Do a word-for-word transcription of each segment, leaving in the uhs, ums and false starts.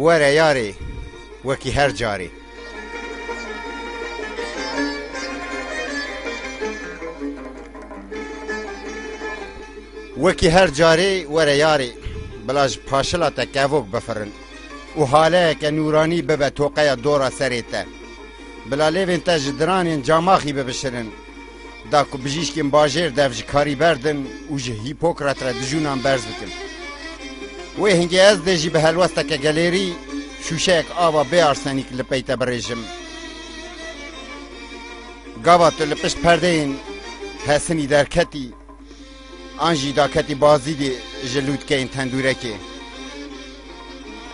Were yarê, wekî her carê. Wekî her carê were yarê, bila ji paşila te kevok bifirin û haleyeke nûranî bibe toqeya dora serê te. Bila lêvên te ji diranên camaxî bibişirin, da ku bijîşkên bajêr dev ji karî berdin û ji Hîpokrat re dijûnan berz bikin. Wê hingê ez dê jî bi helwesteke gelêrî şûşeyek ava bê arsenîk li pey te birêjim. Gava tu li pişt perdeyên hesinî derketî, an jî daketî bazîdê ji lûtkeyên tendûrekê,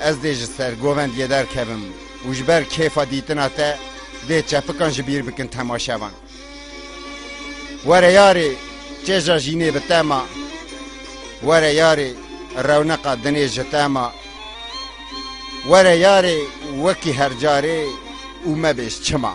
ez dê ji ser govendiyê derkevim û ji ber kêfa dîtina te dê çepikan ji bîr bikin temaşevan. Were yarê, çêja jînê bi te ma. Were yarê, rewneqa dinê ji te ma. Were yarê, wekî her carê û mebêj çima.